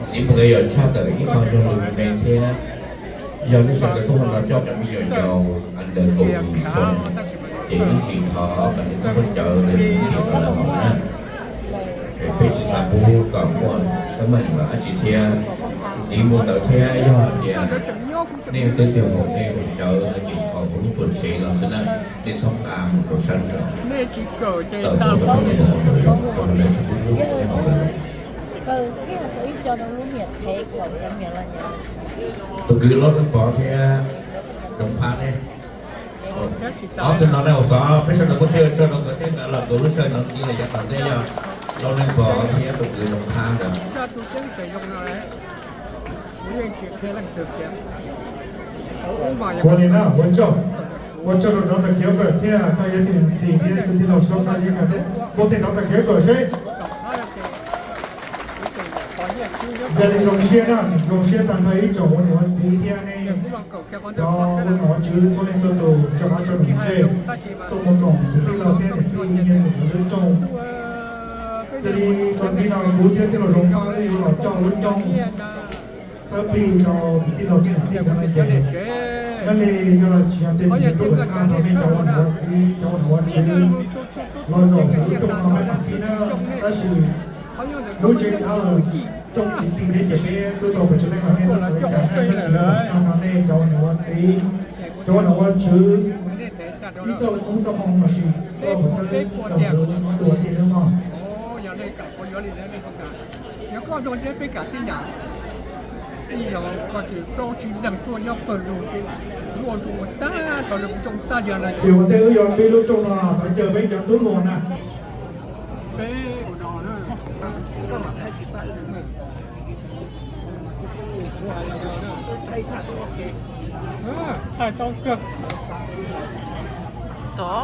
Txiv mus ntawd yog tshaj tawm ib qho yog lus me me thiab. Yog nej sawv daws tuaj no coj cov me nyuam yaus ntawm kaum yim xyoo, ces ib ntsis thov kom nej txhob muab cawv ntawm lub ntiam rau lawv haus na. Peb tsis xav pub kom muaj teeb meem los dab tsi thiab. Txiv mus ntawd thiab yog hais tias nej twb tsis haus nej mus cawv no ces thov kuv lub tuam tsev los xwb na, nej txhob nqa mus rau sab nraud. Tawm tuaj rau txoj me ntawd haus rau zoo, rau qhov lawv tsis pub nej haus rau zoo. Tus kwv Lauj Neej Pov thiab Zoov Phab ne. Ob tug no ne, ua txog peb sawv daws kuj thiaj tso rau nkawd thiab, nkawd los tus lub sij hawm no ntxiv los yav tom ntej yog Lauj Neej Pov thiab tus kwv Zoov Phab ntawd. Ua li na, ua tsaug, ua tsaug rau Doctor Gilbert thiab koj yog tus M C thiab tus tij laug Suab Kab Zeb Kab thiab, ua tes rau Doctor Gilbert seb. Yog li zoo siab na, zoo siab tag nrho ib tsoom ua niam ua txiv thiab nej cov ua nom ua tswv txhua leej txhua tus, tsoom hmov tsoom ntsej, tuaj mus koom tus tij laug thiab niam tij nyiaj xeem ntawm lub rooj. Yog li txuas ntxiv no kuv thiab tij laug Zoov Phab wb yuav los coj lub rooj txawb plig rau tus tij laug thiab niam tij cov no ces, nyob li yog tsis yog tej tus tub kom tag nrho nej cov ua niam ua txiv, cov ua nom ua tswv los zaum saum lub rooj no peb mam pib na. Tab sis lub tsev dab laug rooj tsis ti thiab ces peb twb tau pes tsawg leej los nej txhob xav li cas na, tab sis tag nrho nej cov ua niam ua txiv, cov ua nom ua tswv, ib txoj lub koob txoj hmoo los sis tuaj mus txhawb rau nkawd ob tug ua tij nawb mog. Ces ua ntej wb yuav pib lub rooj no thov caw peb cov tub hluas na. Tod,